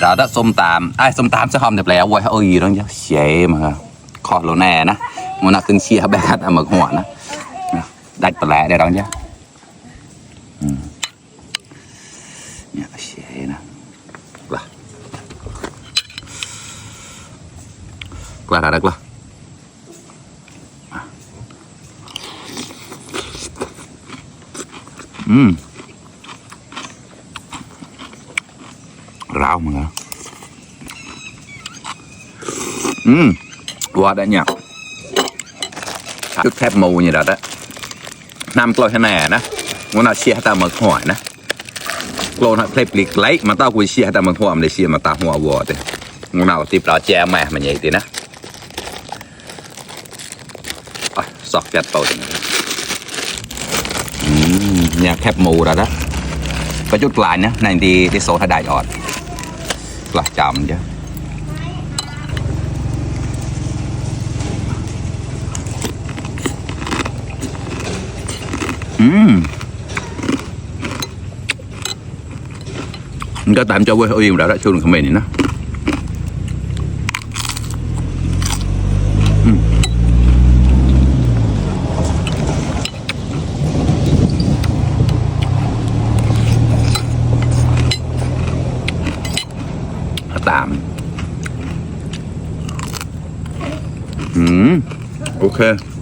đó đã xôm tạm sẽ hòm đẹp lẽ quay ơi đó nhá xế mà khó lỗ nè ná muốn nó cưng chia bé hạt mực hỏa ná đạch tờ lẽ để đó nhá nhá xế ná là được là rau mà qua đã nhặt chút thép mù như đó đó năm kilo thế này nè muốn nào chia ta mực hỏi nè kilo nó thép lịch lấy mà tao quy chia ta mực hỏi để chia mà tao hoa vò thì muốn nào tiếp đó che mẹ mà nhảy thì nè sọt chặt tàu nhà thép mù rồi đó có chút lại nhá này thì cái số thay đại ọt là chậm chứ có tạm cho quê yên đã chôn không mền nữa tạm ok